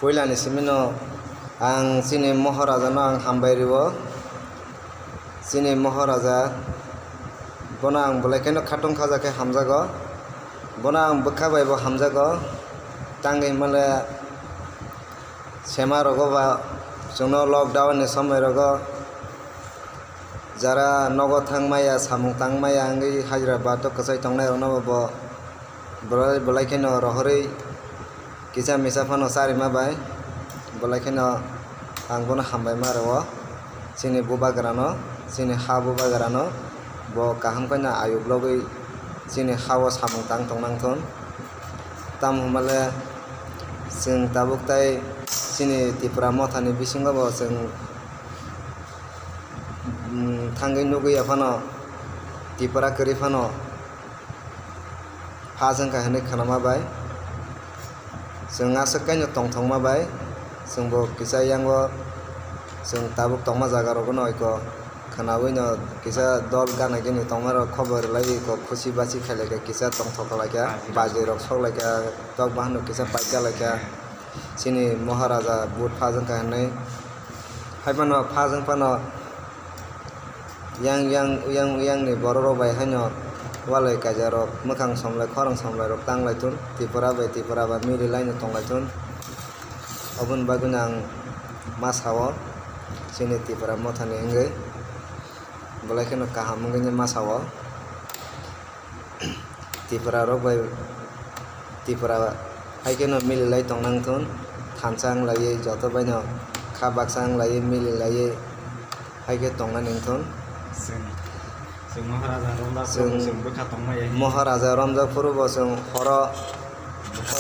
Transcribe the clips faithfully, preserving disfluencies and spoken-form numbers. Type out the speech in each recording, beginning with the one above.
Puilani simino ang chini Moharaja no ang hambai rio. Chini Moharaja bono ang belai kheno khatung khaja khe hamjago. Bono ang bwkha bai bo hamjago. Tangwi himale sema rogo ba chwngno lockdown ni somoi rogo jara nogo thang maya, samung tang maya wngwi hajra batok kwchai tongnai rokno bo Bwrwi belai kheno rohorwi kisa misa phano charima bai belai kheno ang bono hambai ma rwo. Chini bubagrano, chini ha bubagrano bo kaham khe no ayuk logwi chini ha o samung tang tong nang thun. Tamo hwnba le chwng tabuk tai chini Tipra Mothani bisingo bo chwng, mm, thangwi nugwi ya phano Tipra kwrwi phano. Pha chwng kha hwnwi khwnama bai chwng aswk kaino tongthokma bai chwngbo kisa yango chwng tabuk tongma jaga rogo no oiko khwnawi no kisa dol gana gini tongma rok khobor rwlai iko khusi basi khailai kha kisa tongthok khlaikha baji rok sok laikha tok bahano kisa paikha laikha chini Moharaja but pha chwng kha hwnwi hai phano pha chwng phano. Yang yang uyang uyang ni borok rok bai haino walai kaijak rok mwkhang somlai khorang somlai rok tanglai thun Tripura bai Tripura ba mili lai no tonglai thun. Oboni bagwi no ang ma sao chini Tripura motha ni wngwi belai kheno kaham wngwi ma sao. Tripura rok bai Tripura hai kheno mili lai tong nang thun thansa wng laiwi joto bai no kha baksa wng laiwi mili laiwi. Hai khe tongna nang thun. Chwng, chwng Maharaja romjak phuru bo chwng bwkha tongmaya. Maharaja romjak phuru bo chwng horo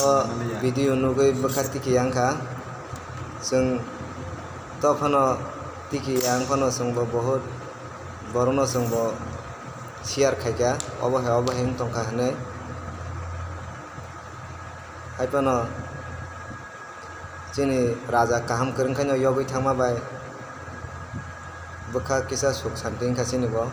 o video nugwi bwkha tiki yang kha. Chwng to phano tiki yang phano chwng bo bohut borokno chwng bo share khai kha obo hai obo hai wng tong kha hinwi. Hai phano. Chini raja kaham kwrwng khaino yogwi thangma bai bwkha kisa suk santi wngkha chini bo.